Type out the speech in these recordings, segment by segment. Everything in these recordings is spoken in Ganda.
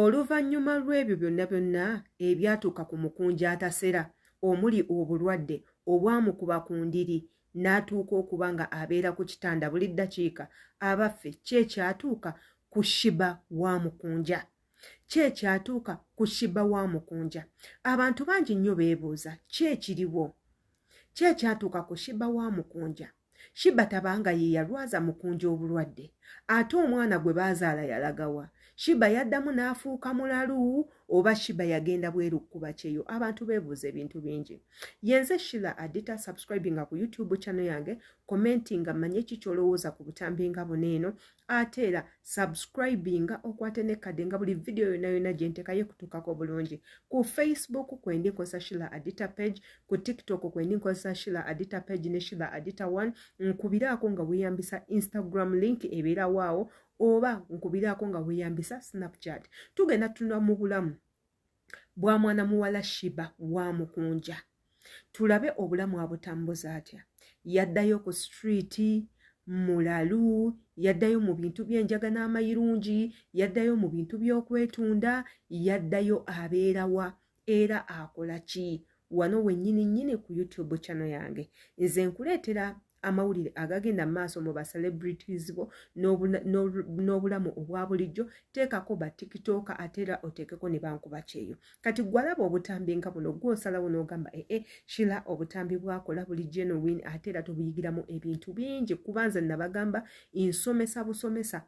Oluvannyuma lw'ebyo byonna byonna ebyatuuka ku Mukunja Atasera omuli obulwadde obwamukuba ku ndiri n'atuuka okuba nga abeera ku kitanda buli ddakiika, abaffe ki ekyatuuka ku Shiba wa Mukunja? Ki ekyatuuka ku Shiba wa Mukunja? Abantu bangi nnyo beebuuza ki ekiriwo? Ki ekyatuuka ku Shiba wa Mukunja? Shiba tabanga ye yalwaza Mukunja obulwadde. Ate omwana gwe baazaala yalagawa? Shiba yaddamu n'afuuka mulalu oba Shiba yagenda bweru kukuba kyeyo? Abantu beebuuza ebintu bingi. Yenze Shila Adita, subscribinga ku YouTube channel yange, commentinga manye ki ky'olowooza ku butambi nga buno eno, ate era subscribinga okwate n'ekkadde nga buli vidiyo yonna yonna gye ntekayo ekutuukako bulungi. Ku Facebook kwendi nkozesa Shila Adita page, ku TikTok kwendi nkozesa Shila Adita page ne Shila Adita 1. Nkubiraako nga weeyambisa Instagram, link ebeerawo awo, oba nkubiraako nga weeyambisa Snapchat. Tugenda tunula mu bulamu bwa mwana muwala Shiba wa Mukunja, tulabe obulamu abutambuza atya. Yaddayo ku street mulalu, yaddayo mu bintu by'enjaga n'amayirungi, yaddayo mu bintu by'okwetunda, yaddayo abeerawa era akola ki? Wano wennyini nnyini ku YouTube channel yange nze nkuleetera amawulire agagenda mu maaso mu ba celebrities bo n'obulamu obwa bulijjo. Teekako ba TikTok ate era oteekeko ne bankuba kyeyo. Kati gwalaba obutambi nga buno, gw'osalawo n'ogamba, ee, Shila obutambi bwakola buli genuine ate era tubuyigiramu ebintu bingi, kuba nze nabagamba nsomesa busomesa.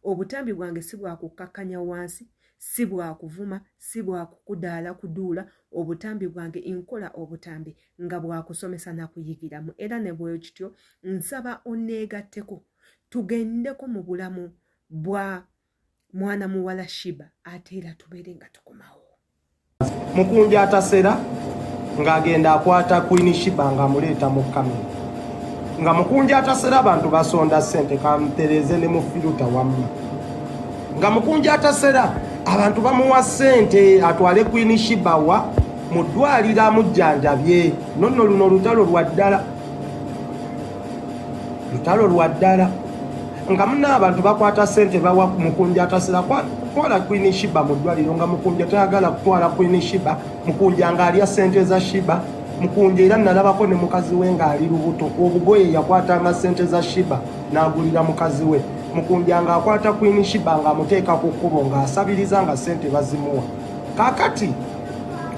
Obutambi bwange si bwakukkakkanya wansi, si bwakuvuma, si bwakukudaala kuduula. Obutambi bwange nkola obutambi nga bwakusomesa nakuyigiramu. Era ne bwe kityo nsaba onneegatteko tugendeko mu bulamu bwa mwana muwala Shiba, ate era tubeere nga tukomawo. Mukunja Atasera ng'agenda akwata Queen Shiba ng'amuleeta mu kamera, nga Mukunja Atasera abantu basonda ssente kamtereze ne mu filter wamma, nga Mukunja Atasera abantu bamuwa ssente atwale Queen Shiba wa mu ddwaliro amujjanjabye. Nonno luno lutalo lwa ddala, lutalo lwa ddala, nga muna abantu bakwata ssente bawa Mukunja Atasera kutwala Queen Shiba mu ddwaliro, nga Mukunja tayagala kutwala Queen Shiba. Mukunja ng'alya ssente za Shiba. Mukunja era nalabako ne mukazi we ng'ali lubuto, obugoye yakwatanga ssente za Shiba n'agulira mukazi we. Mukunja ng'akwata Queen Shiba ng'amuteeka ku kkubo ng'asabiriza, nga ssente bazimuwa. Kaakati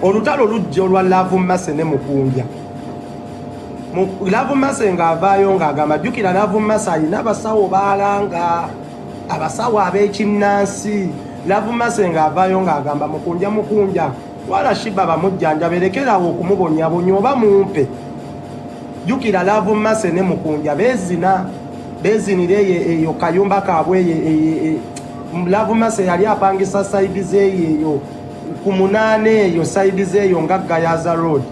olutalo lujja olwa Love Mercy ne Mukunja. Love Mercy ng'avaayo ng'agamba, jjukira Love Mercy alina abasawo baalanga, abasawo ab'ekinnansi. Love Mercy ng'avaayo ng'agamba Mukunja, "Mukunja, twala Shiba bamujjanjabe, lekerawo okumubonyabonya oba mumpe." Jjukira Love Mercy ne Mukunja beezina, beezinira eyo eyo kayumba kaabwe eyo. Love Mercy yali apangisa side zeeyo eyo ku munaana, eyo side zeeyo nga Gayaza Road,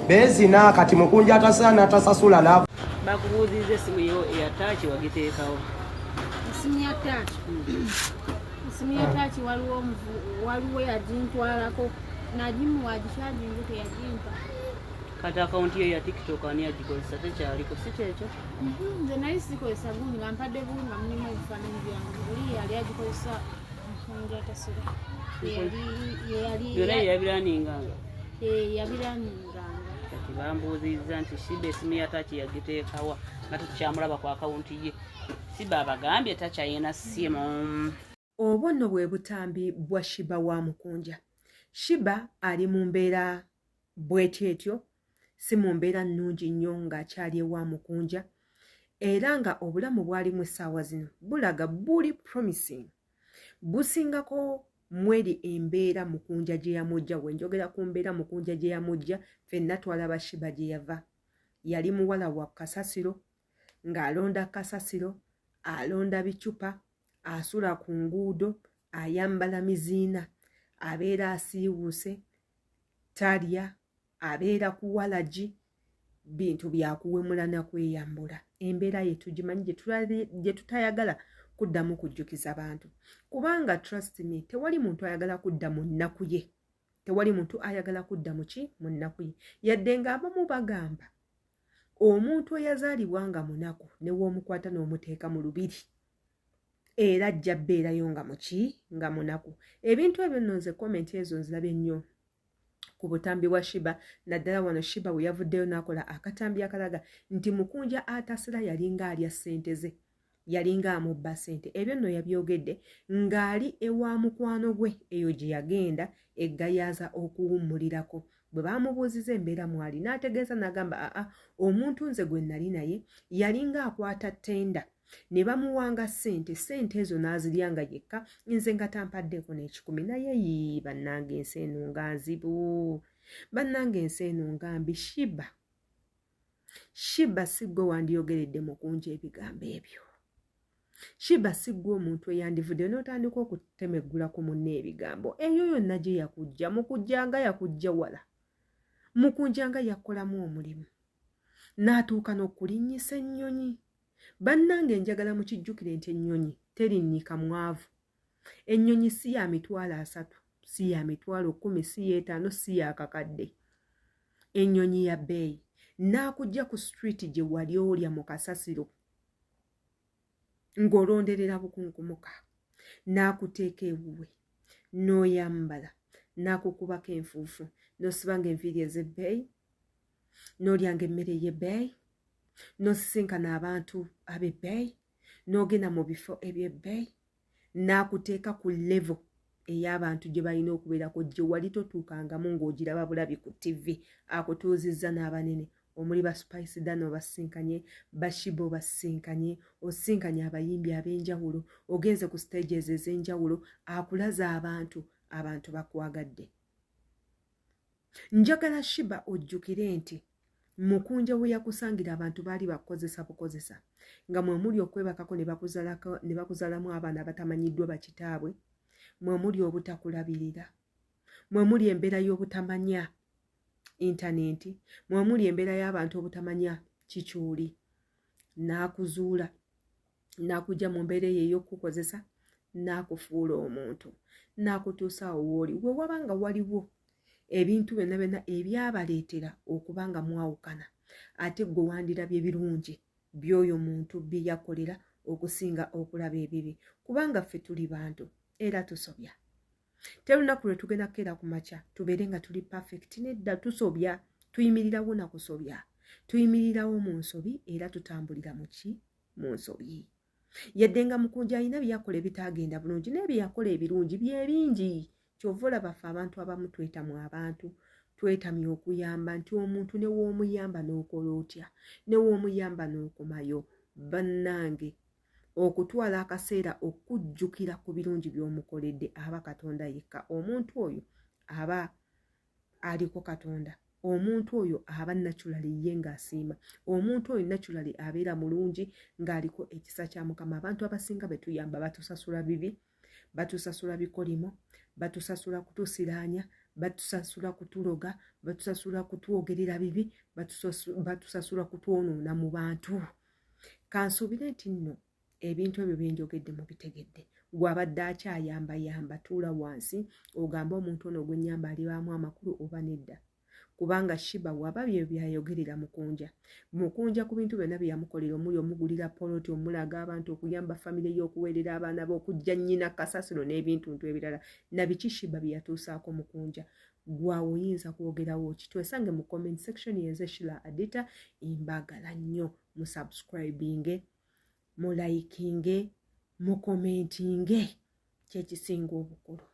beezina. Kati Mukunja atasala n'atasasula Love. Bakubuuziza essimu yo eya touch wagiteekawo? Esimu ya touch, esimu ya touch, waliwo waliwo yagintwalako, nagimuwa agikyajinga, teyagimpa. Kati akawunti yo ya TikTok ani agikozesa? Tekyaliko, si kyekyo? Nze nali sikozesa gundi, nga mpadde gundi nga mulimu ebifaananyi byange. Oli yali agikozesa, Mukunja Atasera yali Byonna yeyabiruninganga? Yabirunninganga. Kati bambuuzizza nti Shiba esimu ya touch yagiteekawa nga tetukyamulaba ku akawunti ye? Shiba abagambye takyayina ssimu. Obwo nno bwe butambi bwa Shiba wa Mukunja. Shiba ali mu mbeera bwetyo etyo, si mu mbeera nnungi nnyo ng'akyali ewa Mukunja, era nga obulamu bw'alimu essaawa zino bulaga buli promising, busingako mweri embeera Mukunja gye yamujja. We njogera ku mbeera Mukunja gye yamujja, ffenna twalaba Shiba gye yava. Yali muwala wa kasasiro, ng'alonda kasasiro, alonda bicupa, asula ku nguudo, ayambala miziina, abeera asiiwuuse, talya, abeera ku walagi, bintu byakuwemula na kweyambula. Embeera ye tugimanyi, gye tutayagala kuddamu kujjukiza bantu, kubanga trust me, tewali muntu ayagala kudda mu nnaku ye. Tewali muntu ayagala kudda muki mu nnaku ye, yadde ng'abamu bagamba omuntu eyazaalibwa nga munaku ne w'omukwata n'omuteeka mu lubiri. Era ajja bbeerayo nga muki, nga munaku. Ebintu ebyo nno nze comment ezo nzirabye nnyo ku butambi bwa Shiba, naddala wano Shiba bwe yavuddeyo n'akola akatambi akalaga nti Mukunja Atasira yalinga alya ssente ze, yalinga amubba ssente. Ebyo nno yabyogedde ng'ali ewa mukwano gwe eyo gye yagenda eggayaaza okuwummulirako. Bwe baamubuuziza embeera mwali, n'ategeeza n'agamba, aa, omuntu nze gwe nali naye yalinga akwata ttenda ne bamuwanga ssente, ssente ezo n'aziryanga yekka, nze nga tampaddeeko n'ekikumi. Naye yii, bannange, ensi eno nga nzibu, bannange, ensi eno nga mbi. Shiba, Shiba, si ggwe wandiyogeredde Mukunja ebigambo ebyo. Shiba, si ggwe omuntu eyandivudde n'otandika okutemeggula ku munne ebigambo. Eyo yonna gye yakujja, Mukujja nga yakujja wala, Mukunja nga yakolamu omulimu n'atuuka n'okulinnyisa ennyonyi. Bannange, njagala mukijjukire nti ennyonyi terinnyika mwavu. Ennyonyi si ya 30,000, si ya 10,000, si y'etaano, si ya kakadde. Ennyonyi ya bbeeyi. N'akujja ku street gye wali olya mu kasasiro ng'olonderera bukunkumuka, n'akuteeka ewuwe, n'oyambala, n'akukubako enfuufu, n'osibanga enviiri ez'ebbeeyi, n'olyanga emmere ey'ebbeeyi, n'osisinkana abantu ab'ebbeeyi, n'ogenda mu bifo eby'ebbeeyi, n'akuteeka ku level ey'abantu gye balina okubeerako, gye wali totuukangamu ng'ogiraba bulabi ku TV. Akutuuzizza n'abanene omuli ba Spice Dana obasinkanye, ba Shiba obasinkanye, osinkanye abayimbi ab'enjawulo, ogenze ku stages ez'enjawulo, akulaza abantu, abantu bakwagadde. Njagala Shiba ojjukire nti Mukunja we yakusangira, abantu baali bakukozesa bukozesa, nga mwe muli okwebakako ne bakuzaalamu abaana abatamanyiddwa bakitaabwe, mwe muli obutakulabirira, mwe muli embeera y'obutamanya intaneti, mwe muli embeera y'abantu obutamanya kikyoli. N'akuzuula, n'akujja mu mbeera eyo ey'okukozesa, n'akufuula omuntu, n'akutuusa awo wooli. We waba nga waliwo ebintu byonna byonna ebyabaleetera okuba nga mwawukana, ate gwe wandirabye birungi by'oyo muntu bye yakolera okusinga okulaba ebibi, kubanga ffe tuli bantu era tusobya. Terunaku lwe tugenda kukeera ku makya tubeere nga tuli perfect. Nedda, tusobya, tuyimirirawo na kusobya, tuyimirirawo mu nsobi era tutambulira muki? Mu nsobi. Yadde nga Mukunja alina byeyakola ebitagenda bulungi, naye byeyakola ebirungi byebingi. Kyova olaba ffe abantu abamu twetamu, abantu twetamye okuyamba, nti omuntu ne woomuyamba n'okola otya, ne woomuyamba n'okomayo. Bannange, okutwala akaseera okujjukira ku birungi by'omukoledde aba Katonda yekka. Omuntu oyo aba aliko Katonda, omuntu oyo aba naturally ye ng'asiima, omuntu oyo naturally abeera mulungi ng'aliko ekisa kya Mukama. Abantu abasinga be tuyamba batusasula bibi, batusasula bikolimo, batusasula kutusiraanya, batusasula kutuloga, batusasula kutwogerera bibi, batusasula kutwonoona mu bantu. Kansuubire nti nno ebintu ebyo byenjogedde mubitegedde. Gwabadde akyayambayamba, tuula wansi ogambe omuntu ono gwenyamba alibaamu amakulu oba nedda, kubanga Shiba waba bye byayogerera Mukunja, Mukunja ku bintu byonna bye yamukolera, omuli omugulira poloti, omulaga abantu, okuyamba famire y'okuweerera abaana be, okujja nnyina kasasiro n'ebintu ntu ebirala nabiki Shiba bye yatuusaako Mukunja, gwawe oyinza kwogerawo ki? Twesange mu comment section. Yenze Shila Adita, mbagala nnyo. Musubscribinge, mulikinge, mucommentinge, kyekisinga obukulu.